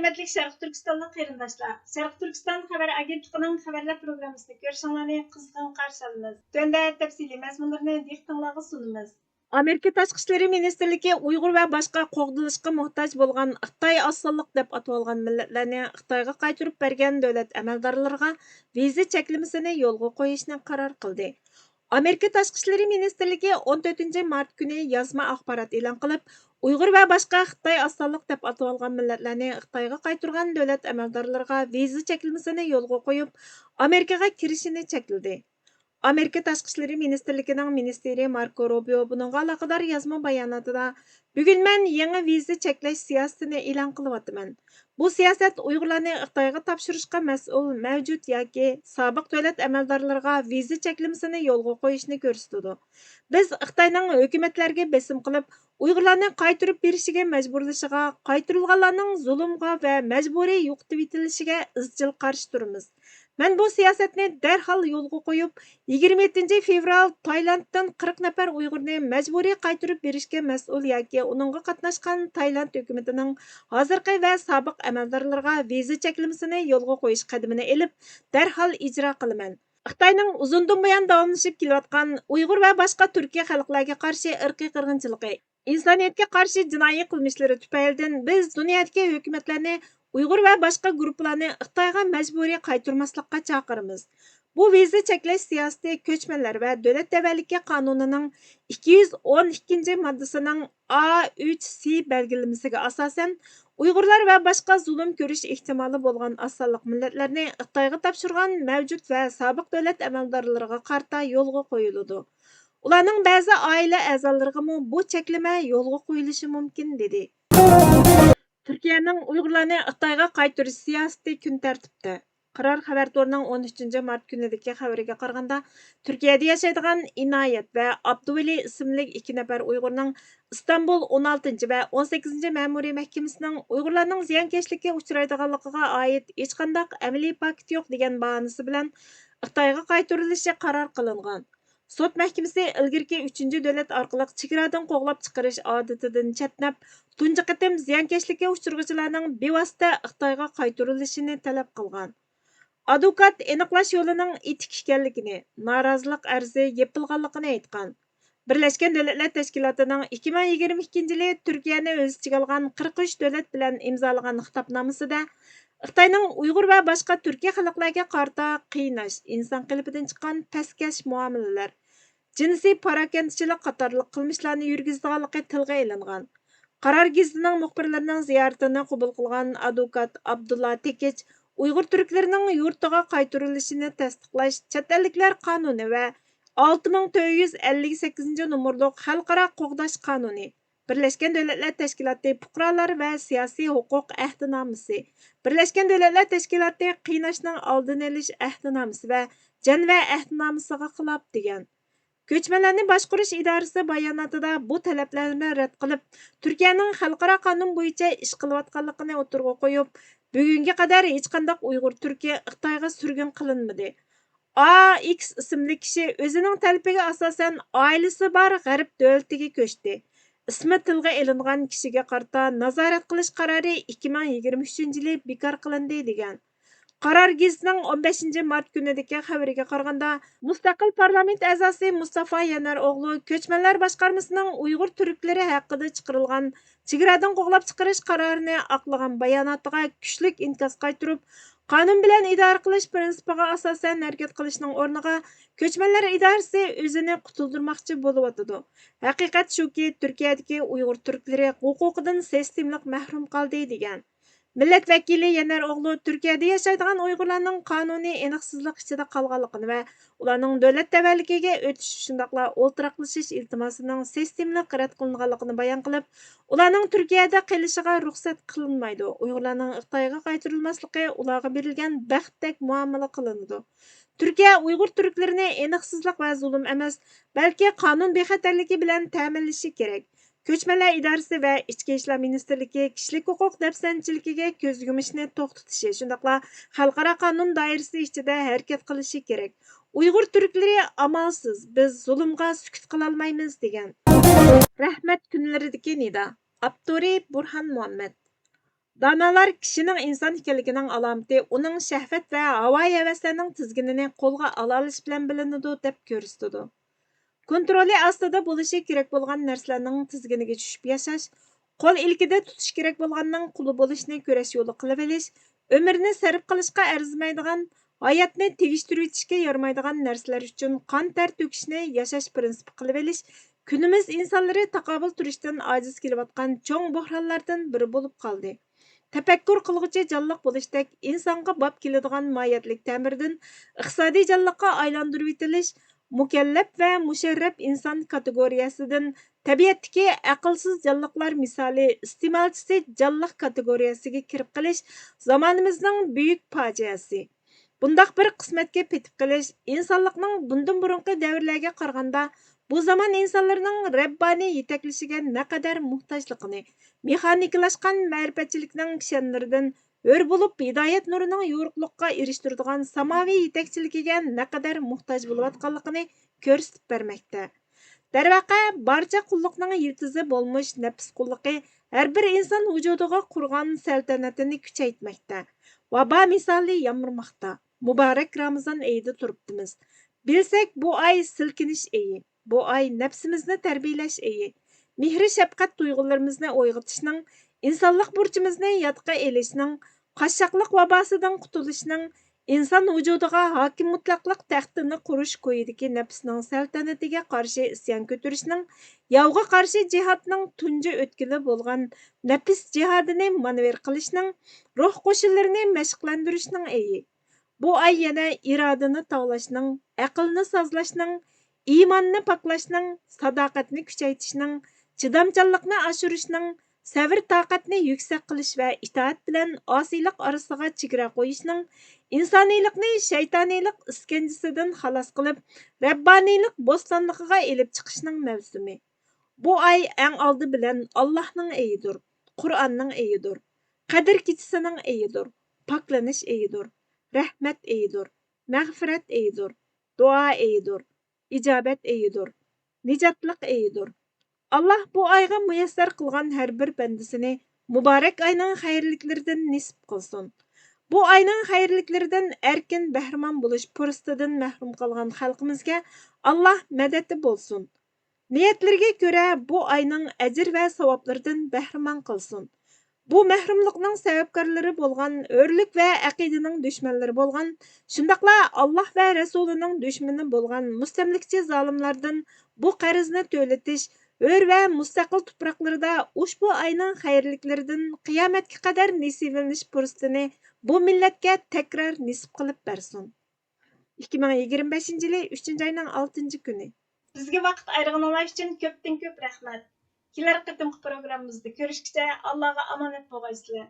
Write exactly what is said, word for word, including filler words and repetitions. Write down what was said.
ھۆرمەتلىك شەرقىي تۈركىستانلىق قېرىنداشلار، شەرقىي تۈركىستان خەۋەر ئاگېنتلىقىنىڭ خەۋەرلەر پروگراممىسىنى كۆرۈشۈڭلارنى قىزغىن قارشى ئالىمىز. تۆۋەندە تەپسىلىي مەزمۇنلىرىنى دىققىتىڭلارغا سۇنىمىز. ئامېرىكا تاشقى ئىشلىرى مىنىستىرلىكى ئۇيغۇر ۋە باشقا قوغدىلىشقا موھتاج بولغان خىتاي ئاز سانلىق دەپ ئاتىۋالغان مىللەتلەرنى خىتايغا قايتۇرۇپ بەرگەن دۆلەت ئەمەلدارلىرىغا ۋىزا چەكلىمىسىنى يولغا قويۇشنى قارار قىلدى. ئامېرىكا تاشقى ئىشلىرى مىنىستىرلىكى ئون تۆتىنچى مارت كۈنى يازما ئاخبارات ئېلان قىلىپ، ئۇيغۇر ۋە باشقا خىتاي ئاز سانلىق دەپ ئاتىۋالغان مىللەتلەرنى خىتايغا قايتۇرغان دۆلەت ئەمەلدارلىرىغا ۋىزا چەكلىمىسىنى يولغا قويۇپ، ئامېرىكىغا كىرىشىنى چەكلىدى. ئامېرىكا تاشقى ئىشلىرى مىنىستىرلىكىنىڭ مىنىستىرى ماركو روبىيو بۇنىڭغا ئالاقىدار يازما باياناتىدا، بۈگۈن مەن يېڭى ۋىزا چەكلەش سىياسىتىنى ئېلان قىلىۋاتىمەن. بۇ سىياسەت ئۇيغۇرلارنى خىتايغا تاپشۇرۇشقا مەسئۇل مەۋجۇت ياكى سابىق دۆلەت ئەمەلدارلىرىغا ۋىزا چەكلىمىسىنى يولغا قويۇشنى كۆرسىتىدۇ. بىز خىتاينىڭ ھۆكۈمەتلەرگە بېسىم قىلىپ، ئۇيغۇرلارنى قايتۇرۇپ بېرىشىگە مەجبۇرلىشىغا، قايتۇرۇلغانلارنىڭ زۇلۇمغا ۋە مەجبۇرىي يوقىتىۋېتىلىشىگە ئىزچىل قارشى تۇرىمىز. مەن بۇ سىياسەتنى دەرھال يولغا قويۇپ، يىگىرمە يەتتىنچى فېۋرال تايلاندتىن قىرىق نەپەر ئۇيغۇرنى مەجبۇرىي قايتۇرۇپ بېرىشكە مەسئۇل ياكى ئۇنىڭغا قاتناشقان تايلاند ھۆكۈمىتىنىڭ ھازىرقى ۋە سابىق ئەمەلدارلىرىغا ۋىزا چەكلىمىسىنى يولغا قويۇش قەدىمىنى ئېلىپ، دەرھال ئىجرا قىلىمەن. خىتاينىڭ ئۇزۇندىن بۇيان داۋاملىشىپ كېلىۋاتقان ئۇيغۇر ۋە باشقا تۈركىي خەلقلەرگە قارشى ئىرقىي قىرغىنچىلىقى، ئىنسانىيەتكە قارشى جىنايى قىلمىشلىرى تۈپەيلىدىن بىز دۇنيادىكى ھۆكۈمەتلەرنى ئۇيغۇر ۋە باشقا گۇرۇپپىلارنى خىتايغا مەجبۇرىي قايتۇرماسلىققا چاقىرىمىز. بۇ ۋىزا چەكلەش سىياسىتى كۆچمەنلەر ۋە دۆلەت تەۋەلىكى قانۇنىنىڭ ئىككى يۈز ئون ئىككىنچى ماددىسىنىڭ ئا ئۈچ سى بەلگىلىمىسىگە ئاساسەن، ئۇيغۇرلار ۋە باشقا زۇلۇم كۆرۈش ئېھتىمالى بولغان ئاز سانلىق مىللەتلەرنى خىتايغا تاپشۇرغان مەۋجۇت ۋە سابىق دۆلەت ئەمەلدارلىرىغا قارىتا يولغا قويۇلىدۇ. ئۇلارنىڭ بەزى ئائىلە ئەزالىرىغىمۇ بۇ چەكلىمە يولغا قويۇلۇشى مۇمكىن، دېدى. تۈركىيەنىڭ ئۇيغۇرلارنى خىتايغا قايتۇرۇش سىياسىتى كۈن تەرتىپتە. قارار خەۋەر تورىنىڭ ئون ئۈچىنچى مارت كۈنىدىكى خەۋىرىگە قارىغاندا، تۈركىيەدە ياشايدىغان ئىنايەت ۋە ئابدۇۋەلى ئىسىملىك ئىككى نەپەر ئۇيغۇرنىڭ ئىستانبۇل ئون ئالتىنچى ۋە ئون سەككىزىنچى مەمۇرىي مەھكىمىسىنىڭ ئۇيغۇرلارنىڭ زىيانكەشلىككە ئۇچرايدىغانلىقىغا ئائىت ھېچقانداق ئەمەلىي پاكىت يوق دېگەن باھانىسى بىلەن خىتايغا قايتۇرۇلۇشى قارار قىلىنغان. سوت مەھكىمىسى ئىلگىرىكى ئۈچىنچى دۆلەت ئارقىلىق چېگرادىن قوغلاپ چىقىرىش ئادىتىدىن چەتنەپ، تۇنجى قېتىم زىيانكەشلىككە ئۇچرىغۇچىلارنىڭ بىۋاسىتە خىتايغا قايتۇرۇلۇشىنى تەلەپ قىلغان. ئادۋوكات ئېنىقلاش يولىنىڭ ئېتىك ئىكەنلىكىنى، نارازىلىق ئەرزى يېپىلغانلىقىنى ئېيتقان. بىرلەشكەن دۆلەتلەر تەشكىلاتىنىڭ ئىككى مىڭ يىگىرمە ئىككىنچى يىلى تۈركىيەنى ئۆز ئىچىگە ئالغان قىرىق ئۈچ دۆلەت بىلەن ئىمزالىغان خىتابنامىسىدە، خىتاينىڭ ئۇيغۇر ۋە باشقا تۈركىي خەلقلەرگە قارىتا قىيناش، ئىنسان قېلىپىدىن چىققان پەسكەش مۇئامىلىلەر، جىنسىي پاراكەندىچىلىك قاتارلىق قىلمىشلارنى يۈرگۈزىدىغانلىقى تىلغا ئېلىنغان. قارار گېزىتىنىڭ مۇخبىرلىرىنىڭ زىيارىتىنى قوبۇل قىلغان ئادۋوكات ئابدۇللا تېكىچ ئۇيغۇر تۈركلىرىنىڭ يۇرتىغا قايتۇرۇلۇشىنى تەستىقلاش چەت ئەللىكلەر قانۇنى ۋە ئالتە مىڭ تۆت يۈز ئەللىك سەككىزىنچى نومۇرلۇق خەلقئارا قوغداش قانۇنى، بىرلەشكەن دۆلەتلەر تەشكىلاتى پۇقرالار ۋە سىياسىي ھوقۇق ئەھدىنامىسى، بىرلەشكەن دۆلەتلەر تەشكىلاتى قىيناشنىڭ ئالدىنى ئېلىش ئەھدىنامىسى ۋە جەنۋە ئەھدىنامىسىغا خىلاپ، دېگەن. كۆچمەنلەرنى باشقۇرۇش ئىدارىسى باياناتىدا بۇ تەلەپلەرنى رەت قىلىپ، تۈركىيەنىڭ خەلقئارا قانۇن بويىچە ئىش قىلىۋاتقانلىقىنى ئوتتۇرىغا قويۇپ، بۈگۈنگە قەدەر ھېچقانداق ئۇيغۇر تۈركى خىتايغا سۈرگۈن قىلىنمىدى. ئا ئىكس ئىسىملىك كىشى ئۆزىنىڭ تەلىپىگە ئاساسەن ئائىلىسى بار غەرب دۆلىتىگە كۆچتى. ئىسمى تىلغا ئېلىنغان كىشىگە قارىتا نازارەت قىلىش قارارى ئىككى مىڭ يىگىرمە ئۈچىنچى يىلى بىكار قىلىندى، دېگەن. قارار گېزىتىنىڭ ئون بەشىنچى مارت كۈنىدىكى خەۋىرىگە قارىغاندا، مۇستەقىل پارلامېنت ئەزاسى مۇستافا يەنەر ئوغلۇ كۆچمەنلەر باشقارمىسىنىڭ ئۇيغۇر تۈركلىرى ھەققىدە چىقىرىلغان چېگرادىن قوغلاپ چىقىرىش قارارىنى ئاقلىغان باياناتىغا كۈچلۈك ئىنكاس قايتۇرۇپ، قانۇن بىلەن ئىدارە قىلىش پىرىنسىپىغا ئاساسەن ھەرىكەت قىلىشنىڭ ئورنىغا، كۆچمەنلەر ئىدارىسى ئۆزىنى قۇتۇلدۇرماقچى بولۇۋاتىدۇ. ھەقىقەت شۇكى، تۈركىيەدىكى ئۇيغۇر تۈركلىرى ھوقۇقىدىن سىستېمىلىق مەھرۇم قالدى، دېگەن. مىللەت ۋەكىلى يەنەر ئوغلۇ تۈركىيەدە ياشايدىغان ئۇيغۇرلارنىڭ قانۇنىي ئېنىقسىزلىق ئىچىدە قالغانلىقىنى ۋە ئۇلارنىڭ دۆلەت تەۋەلىكىگە ئۆتۈش، شۇنداقلا ئولتۇراقلىشىش ئىلتىماسىنىڭ سىستېمىلىق رەت قىلىنغانلىقىنى بايان قىلىپ، ئۇلارنىڭ تۈركىيەدە قېلىشىغا رۇخسەت قىلىنمايدۇ، ئۇيغۇرلارنىڭ خىتايغا قايتۇرۇلماسلىقى ئۇلارغا بېرىلگەن بەختتەك مۇئامىلە قىلىنىدۇ. تۈركىيە ئۇيغۇر تۈركلىرىنى ئېنىقسىزلىق ۋە زۇلۇم ئەمەس، بەلكى قانۇن بىخەتەرلىكى بىلەن تەمىنلىشى كېرەك. كۆچمەنلەر ئىدارىسى ۋە ئىچكى ئىشلار مىنىستىرلىكى كىشىلىك ھوقۇق دەپسەندىچىلىكىگە كۆز يۇمۇشنى توختىتىشى، شۇنداقلا خەلقئارا قانۇن دائىرىسى ئىچىدە ھەرىكەت قىلىشى كېرەك. ئۇيغۇر تۈركلىرى ئامالسىز، بىز زۇلۇمغا سۈكۈت قىلالمايمىز، دېگەن. رەھمەت كۈنلىرىدىكى نىدا. ئاپتورى بۇرھان مۇھەممەد. دانالار كىشىنىڭ ئىنسان ئىكەنلىكىنىڭ ئالامىتى ئۇنىڭ شەھۋەت ۋە ھاۋايى ھەۋەسلەرنىڭ تىزگىنىنى قولغا ئالالىشى بىلەن بىلىنىدۇ، دەپ كۆرسىتىدۇ. كونترولى ئاستىدا بولۇشى كېرەك بولغان نەرسىلەرنىڭ تىزگىنىگە چۈشۈپ ياشاش، قول ئىلكىدە تۇتۇشى كېرەك بولغاننىڭ قۇلى بولۇشنى كۈرەش يولى قىلىۋېلىش، ئۆمرىنى سەرپ قىلىشقا ئەرزىمەيدىغان، ھاياتنى تېگىشتۈرۈۋېتىشكە يارىمايدىغان نەرسىلەر ئۈچۈن قان تەر تۆكۈشنى ياشاش پىرىنسىپى قىلىۋېلىش كۈنىمىز ئىنسانلىرى تاقابىل تۇرۇشتىن ئاجىز كېلىۋاتقان چوڭ بوھرانلاردىن بىرى بولۇپ قالدى. تەپەككۇر قىلغۇچى جانلىق بولۇشتەك ئىنسانغا باب كېلىدىغان ماھىيەتلىك تەمىردىن ئىقتىسادىي جانلىققا ئايلاندۇرۇۋېتىلىش، مۇكەللەپ ۋە مۇشەررەپ ئىنسان كاتېگورىيەسىدىن تەبىئەتتىكى ئەقىلسىز جانلىقلار مىسالى ئىستېمالچىسى جانلىق كاتېگورىيەسىگە كىرىپ قېلىش زامانىمىزنىڭ بۈيۈك پاجىئەسى. بۇنداق بىر قىسمەتكە پېتىپ قېلىش ئىنسانلىقنىڭ بۇندىن بۇرۇنقى دەۋرلەرگە قارىغاندا بۇ زامان ئىنسانلىرىنىڭ رەببانىي يېتەكلىشىگە نەقەدەر موھتاجلىقىنى، مېخانىكىلاشقان مەرىپەتچىلىكنىڭ كىشەنلىرىدىن ھۆر بولۇپ، ھىدايەت نۇرىنىڭ يورۇقلۇققا ئېرىشتۈرىدىغان ساماۋى يېتەكچىلىكىگە نەقەدەر موھتاج بولۇۋاتقانلىقىنى كۆرسىتىپ بەرمەكتە. دەرۋەقە، بارچە قۇللۇقنىڭ يىلتىزى بولمۇش نەپس قۇللۇقى ھەر بىر ئىنسان ۋۇجۇدىغا قۇرغان سەلتەنىتىنى كۈچەيتمەكتە. ۋابا مىسالى يامرىماقتا. مۇبارەك رامىزان ئېيىدا تۇرۇپتىمىز. بىلسەك، بۇ ئاي سىلكىنىش ئېيى، بۇ ئاي نەپسىمىزنى تەربىيەلەش ئېيى. مېھرى شەپقەت تۇيغۇلىرىمىزنى ئويغىتىشنىڭ، ئىنسانلىق بۇرچىمىزنى يادقا ئېلىشنىڭ، قاششاقلىق ۋاباسىدىن قۇتۇلۇشنىڭ، ئىنسان ۋۇجۇدىغا ھاكىم مۇتلەقلىق تەختىنى قۇرۇش كويىدىكى نەپسنىڭ سەلتەنىتىگە قارشى ئىسيان كۆتۈرۈشنىڭ، ياۋغا قارشى جىھادنىڭ تۇنجى ئۆتكىلى بولغان نەپس جىھادىنى مانېۋىر قىلىشنىڭ، روھ قوشۇنلىرىنى مەشىقلەندۈرۈشنىڭ ئېيى. بۇ ئاي يەنە ئىرادىنى تاۋلاشنىڭ، ئەقىلنى سازلاشنىڭ، ئىماننى پاكلاشنىڭ، ساداقەتنى كۈچەيتىشنىڭ، چىدامچانلىقنى ئاشۇرۇشنىڭ، سەۋر-تاقەتنى يۈكسەك قىلىش ۋە ئىتائەت بىلەن ئاسىيلىق ئارىسىغا چېگرا قويۇشنىڭ، ئىنسانىيلىقنى شەيتانىيلىق ئىسكەنجىسىدىن خالاس قىلىپ، رەببانىيلىق بوستانلىقىغا ئېلىپ چىقىشنىڭ مەۋسۇمى. بۇ ئاي ئەڭ ئالدى بىلەن ئاللاھنىڭ ئېيىدۇر، قۇرئاننىڭ ئېيىدۇر، قەدىر كېچىسىنىڭ ئېيىدۇر، پاكلىنىش ئېيىدۇر، رەھمەت ئېيىدۇر، مەغپىرەت ئېيىدۇر، دۇئا ئېيىدۇر، ئىجابەت ئېيىدۇر، نىجاتلىق ئېيىدۇر. ئاللاھ بۇ ئايغا مۇيەسسەر قىلغان ھەر بىر بەندىسىنى مۇبارەك ئاينىڭ خەيرلىكلىرىدىن نېسىپ قىلسۇن. بۇ ئاينىڭ خەيرلىكلىرىدىن ئەركىن بەھرىمەن بولۇش پۇرسىتىدىن مەھرۇم قالغان خەلقىمىزگە ئاللاھ مەدەتى بولسۇن. نىيەتلىرىگە كۆرە بۇ ئاينىڭ ئەجىر ۋە ساۋابلىرىدىن بەھرىمەن قىلسۇن. بۇ مەھرۇملۇقنىڭ سەۋەبكارلىرى بولغان، ھۆرلۈك ۋە ئەقىدىنىڭ دۈشمەنلىرى بولغان، شۇنداقلا ئاللاھ ۋە رەسۇلىنىڭ دۈشمىنى بولغان مۇستەملىكىچى زالىملاردىن بۇ قەرزنى تۆلىتىش، ھۆر ۋە مۇستەقىل تۇپراقلىرىدا ئۇشبۇ ئاينىڭ خەيرلىكلىرىدىن قىيامەتكە قەدەر نېسىۋېلىنىش پۇرسىتىنى بۇ مىللەتكە تەكرار نېسىپ قىلىپ بەرسۇن. ئىككى مىڭ يىگىرمە بەشىنچى يىلى ئۈچىنچى ئاينىڭ ئالتىنچى كۈنى. بىزگە ۋاقىت ئايرىغىنىڭلار ئۈچۈن كۆپتىن كۆپ رەھمەت. كېلەر قېتىمقى پروگراممىمىزدا كۆرۈشكىچە ئاللاغا ئامانەت بولغايسىلەر.